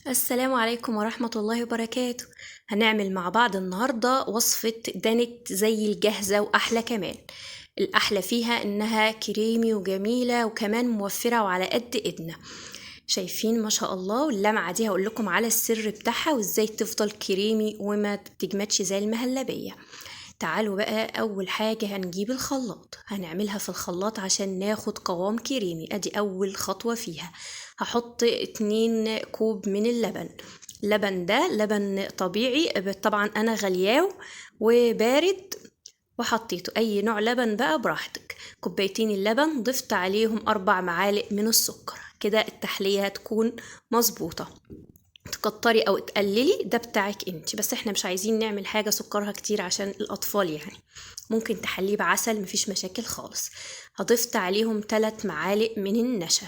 السلام عليكم ورحمة الله وبركاته. هنعمل مع بعض النهاردة وصفة دانت زي الجاهزة وأحلى كمان. الأحلى فيها إنها كريمي وجميلة وكمان موفرة وعلى قد إيدنا. شايفين ما شاء الله، واللمعة دي هقول لكم على السر بتاعها وإزاي تفضل كريمي وما تجمدش زي المهلبية. تعالوا بقى، أول حاجة هنجيب الخلاط، هنعملها في الخلاط عشان ناخد قوام كريمي. أدي أول خطوة فيها. هحط 2 كوب من اللبن. اللبن ده لبن طبيعي طبعا، أنا غلياه وبارد وحطيته، أي نوع لبن بقى براحتك. كوبايتين اللبن ضفت عليهم 4 معالق من السكر، كده التحلية هتكون مظبوطة. تكتري او تقللي ده بتاعك انت، بس احنا مش عايزين نعمل حاجة سكرها كتير عشان الاطفال يعني. ممكن تحلية بعسل، مفيش مشاكل خالص. هضفت عليهم 3 معالق من النشا.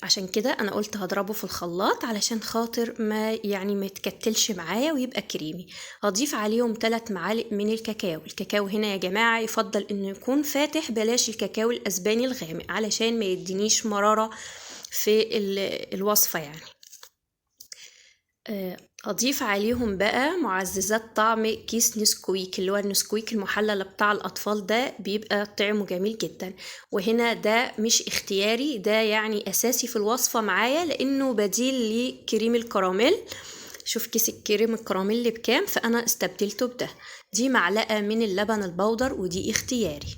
عشان كده انا قلت هضربه في الخلاط علشان خاطر ما يعني ما يتكتلش معايا ويبقى كريمي. هضيف عليهم 3 معالق من الكاكاو. الكاكاو هنا يا جماعة يفضل انه يكون فاتح، بلاش الكاكاو الاسباني الغامق علشان ما يدينيش مرارة في الوصفة يعني. اضيف عليهم بقى معززات طعم، كيس نسكويك اللي هو النسكويك المحلل بتاع الاطفال ده، بيبقى طعمه جميل جدا. وهنا ده مش اختياري، ده يعني اساسي في الوصفة معايا لانه بديل لكريم الكراميل. شوف كيس الكريم الكراميل بكام، فانا استبدلته بده. دي معلقة من اللبن البودر ودي اختياري.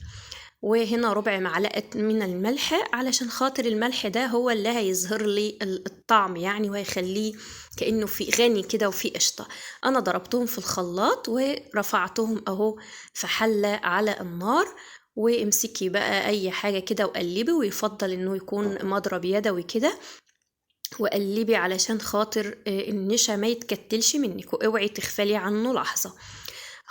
وهنا ربع معلقة من الملح علشان خاطر الملح ده هو اللي هيظهر لي الطعم يعني، وهيخليه كأنه في غني كده وفي قشطة. أنا ضربتهم في الخلاط ورفعتهم أهو في حلة على النار. وامسكي بقى أي حاجة كده وقلبي، ويفضل إنه يكون مضرب يدوي كده، وقلبي علشان خاطر النشا ما يتكتلش منك، واوعي تغفلي عنه لحظة.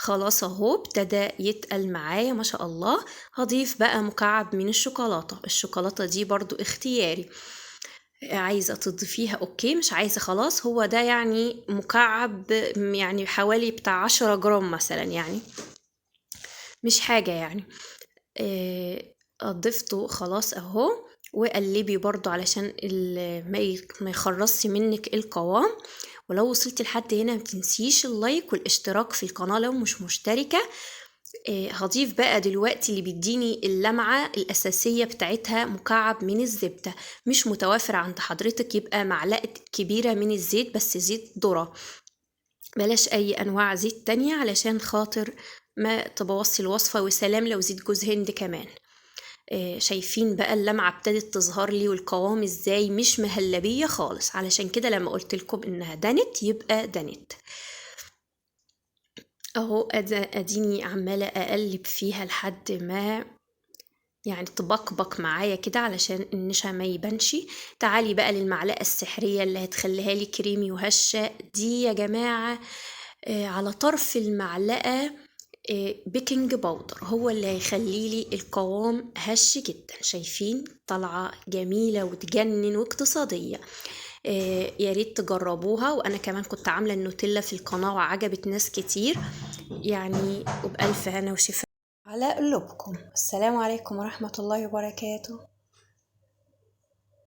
خلاص اهو ابتدى يتقل معايا ما شاء الله. هضيف بقى مكعب من الشوكولاتة. الشوكولاتة دي برضو اختياري، عايزة تضيفيها okay، مش عايزة خلاص. هو ده يعني مكعب، يعني حوالي بتاع 10 جرام مثلا، يعني مش حاجة يعني. ضفته خلاص اهو. وقلبي برضو علشان ما يخرصش منك القوام. ولو وصلتي لحد هنا ما تنسيش ال like والاشتراك في القناة لو مش مشتركة. هضيف بقى دلوقتي اللي بيديني اللمعة الأساسية بتاعتها، مكعب من الزبدة. مش متوافر عند حضرتك يبقى معلقة كبيرة من الزيت، بس زيت ذرة، بلاش أي أنواع زيت تانية علشان خاطر ما تبوظي الوصفة. وسلام لو زيت جوز هند كمان. شايفين بقى اللمعة ابتدت تظهر لي والقوام ازاي، مش مهلبية خالص. علشان كده لما قلت لكم انها دانت يبقى دانت اهو. اديني عمالة اقلب فيها لحد ما يعني تبقبق معايا كده علشان النشا ما يبانش. تعالي بقى للمعلقة السحرية اللي هتخليها لي كريمي وهشة. دي يا جماعة على طرف المعلقة baking powder، هو اللي هيخلي لي القوام هش جدا. شايفين طالعة جميلة وتجنن واقتصادية. يا ريت تجربوها. وانا كمان كنت عاملة النوتيلا في القناة وعجبت ناس كتير يعني. وبألف هنا وشفاء على قلوبكم. السلام عليكم ورحمة الله وبركاته.